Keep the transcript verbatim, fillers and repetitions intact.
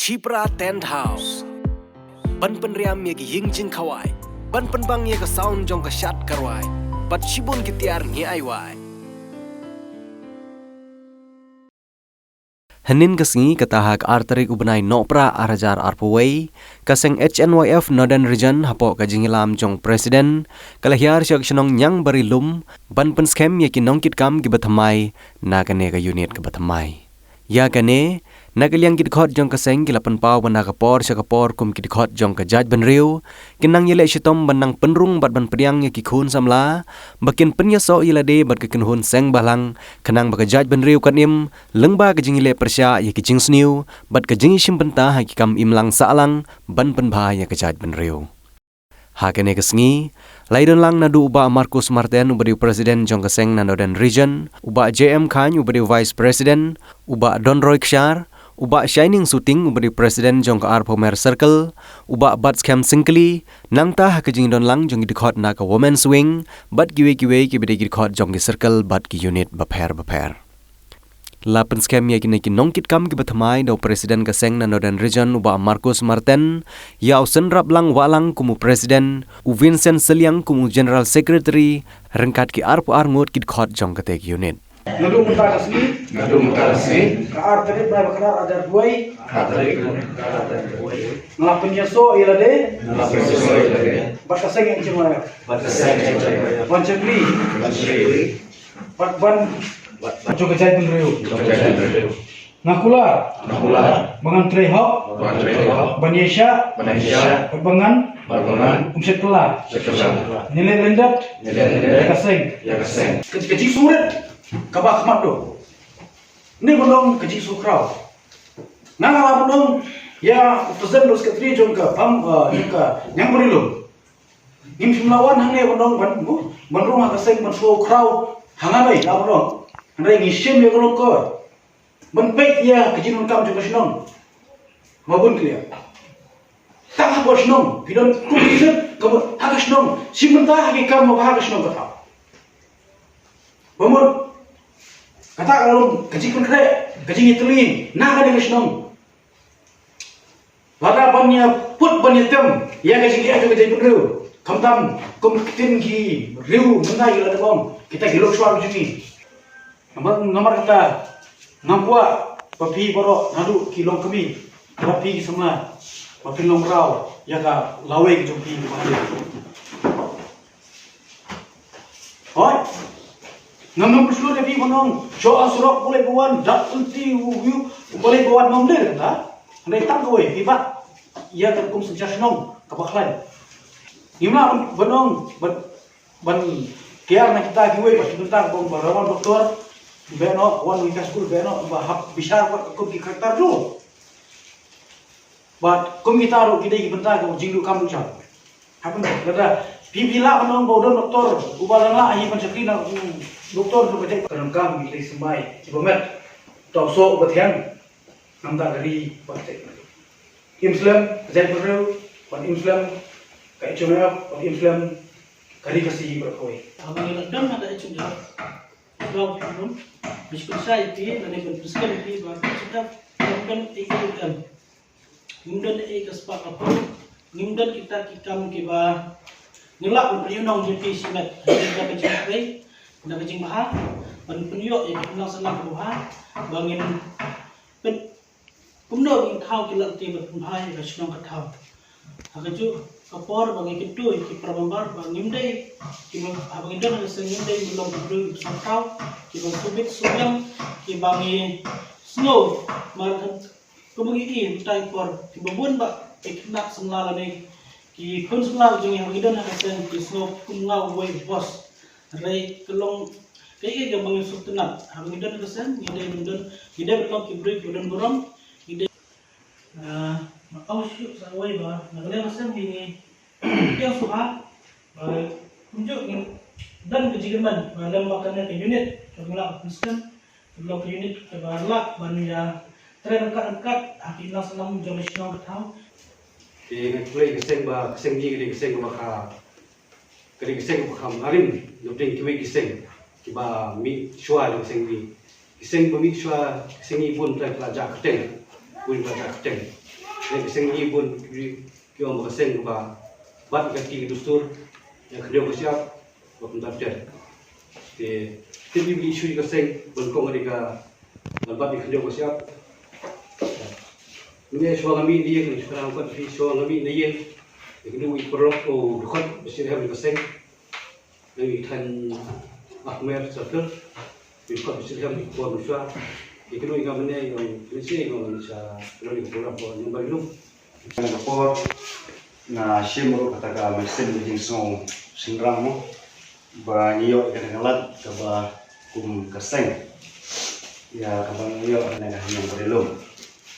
Shipra Tent House. Ban pynriam ïa ki ïing jingkhawai, ban pynbang ïa ka sound jong ka shad ka rwai, bad shibun ki tiar ngi ai wai. Hynnin ka sngi, kata ha ka ar tarik u bnai Nohprah ar hajar arphew wei, ka seng H N Y F Northern Region hapoh ka jingïalam jong President ka la hiar sha ka shnong Niangbarilum ban pynskhem ïa ki nongkitkam kiba thymmai na kane ka unit kaba thymmai. Ïa kane, na ka liang ki dkhot jong ka seng ki la pynpaw ba na ka por sha ka por kum ki dkhot jong ka jaitbynriew kin nang ïaleh shitom ban nang pynrung bad ban pdiang ïa ki khun samla ba kin pynïasoh ïa lade bad ka kynhun seng balang, khnang ba ka jaitbynriew kan im lyngba ka jingïaleh pyrshah ïa ki jingsniew bad ka jingïashim bynta ha ki kam imlang sahlang ban pynbha ïa ka jaitbynriew. Ha kane ka sngi, la ïadon lang naduh u Bah Marcus Marten uba dei u President jong ka seng na Northern Region, u Bah J M Khain uba dei u Vice President, u Bah Donroy Kshar, u Bah Shining Suting uba dei u President jong ka Arphew Mer Circle, u Bah Batskhem Syngkli, nangta ha ka jingdon lang jong ki dkhot na ka Women's Wing bad kiwei kiwei kiba dei ki dkhot jong ki circle bad ki unit bapher bapher. La pynskhem ïa kine ki nongkitkam kiba thymmai da u President ka seng na Northern Region u Bah Marcus Marten, ïa u Synraplang Wahlang kum u President, u Vincent Sylliang kum u General Secretary, ryngkat ki arphew ar ngut ki dkhot jong kata ka unit. Naduh mynta ka sngi, naduh mynta ka sngi, ka ar tarik bnai ba khyndai ar hajar arphew wei, ar tarik bnai ba khyndai ar hajar arphew wei, nga la pynïasoh ïa lade, nga la pynïasoh ïa lade, bad ka seng H N Y F, bad ka seng H N Y F, ban shakri, ban shakri, bad ban, bad ban jong ka jaitbynriew. Jong ka jaitbynriew. Nga kular. Nga kular. Ba ngan trei hok. Ba ngan trei hok. Ban ïaishah. Ban ïaishah. Bad ba ngan. Bad ba ngan. Ym shet kylla. Shet kylla. Ngi leh lyndet. Ngi leh lyndet. Ïa ka seng. Ïa ka seng. Ka, ka jingsngewrit kaba khmat to. Ngi ban long ka jingsngewkhraw. Nga nga la ban long ïa u president u secretary jong ka pam, eh, jong ka Niangbarilum. Ngim shym la wan hangne ban long ban, ban rung ha ka seng ban sngewkhraw ha nga nei la ban long. Hynrei ngi shim ïa ka long kor ban peit ïa ka jingdonkam jong ka shnong. Ma bun klia. Tang hapoh shnong phi don kum ki sep ka mut ha ka shnong. Shim bynta ha ki kam ba ha ka shnong ka thaw. Ba mut kata ka long ka jingpynkhreh, ka jingïatylli na ka dei ka shnong. Lada ban ïa put ban ïa tem ïa ka jingeh jong ka jaitbynriew, khamtam kum ktien ki riew mynta ki la dep ong, kita ki longshwar jong ngi. Namar, namar kata ngam kwah ba phi baroh naduh ki longkmie, ba phi ki samla, ba phin long raw ïa ka lawei ka jong phi ka ba hadien. Hooid. Ngam nang pyrshah ïa phi ban ong, shuwa surok u leit ba wan, dak lynti u, u, u leit ba wan, ngam dei kata. Hynrei tang kawei, phi bat ïa ka kum synshar shnong kaba khlaiñ. Ngim lah ban ong ban, ban kiar na kita kiwei ba shim bynta ka ong ba wan doktor beh noh, wan ki ka skul beh noh, ba hap bishar wat ka kum ki karakter jong u. Bad kum kita ruh ki dei ki bynta ka jingduh kam duh jam. Hapdeng lada phi phi lah ban ong ba u don doktor uba dang lah hi ban shakri na u doktor jong ka jaitbynriew, ka donkam ki dei symbai kiba met. Uta u soh uba thiang. Namar ka ri ba te. Im slem ka jaitbynriew, ban im slem ka H N Y F, ban im slem ka ri Khasi baroh kawei. Haba ngi la don ha ka H N Y F, shuwa phi kum, bish pynshai ïa phi, lane ban pynskhem ïa phi ba ka H N Y F ngim don ei ei ruh em. Ngim don ei ei ka spah ka phew, ngim don kita ki kam kiba ngi lah ban pynïoh nong ïa phi shimet. Hynrei da ka jingtrei, da ka jingbha, ban pynïoh ïa ka imlang sahlang kaba bha, ba ngin pyn, kumno ngin thaw ki lad ki ban pynbha ïa ka shnong ka thaw. Ha kajuh ka por ba ngi kyntu ïa ki para member ba ngim dei, ki ba, haba ngi don ha ka seng ngim dei ban long ki briew kiba sngewthaw, kiba sngewbit sngewbiang, kiba ngi sngew mar Kumba ngi ïohi mynta ki por, kiba bun ba ki khynnah samla lane ki khun samla jong ngi haba ngi don ha ka seng ki sngew kum nga uwei u boss. Hynrei ka long kaei kaei kaba ngi sngewtynnat. Haba ngi don ha ka seng ngi dei ban don, ngi dei ban long ki briew kiba don burom, ngi dei, ah, ma au shuh sa uwei ba na ka liang ka seng ngi, ngi Ïa sngewbha, ba kumjuh ngin don ka jingkyrmen ba lem bad kane ka unit ka ngi lah ban pynskhem, ka long ka unit kaba lah ban ïa trei ryngkat ryngkat ha ki imlang sahlang jong ka shnong ka thaw. Te nga khublei ka seng ba ka seng ngi ka dei ka seng kaba kha, ka dei ka seng kaba kha marim na pdeng kiwei ki seng kiba mih shuwa jong ka seng ngi. Ki seng ba mih shuwa, ki seng ngi bun ki la jah kyrteng. Bun ki la jah kyrteng. Ka seng ngi bun ki ong ba ka seng kaba bat ka ki dustur, ïa ka khyndew ka shyiap, ba pynbat ter. Te tip ngi ba ngi shu ïa ka seng ban kong ïa ka, ban bat ïa ka khyndew ka shyiap. Ngi shuwa nga mih na ïing, ngi shuwa nga mih na ïing. Ïa ka dei u paralok u dkhot ba shu hem ïa ka seng. Ngi thaiñ Ahmer Circle. Ngi dkhot ba shu hem ïa ka por ngi shuwa. Ïa ka dei nga mane ïa ka seng ïa ka program ko ngi ban lum. Ka por nga shim ruh kata ka mynsiem ka jingsngew shynrang mo. Ba ngi ïoh ïa kane ka lad kaba kum ka seng. Ïa kaba ngi ïoh ïa kane ka hynñiewphew lum.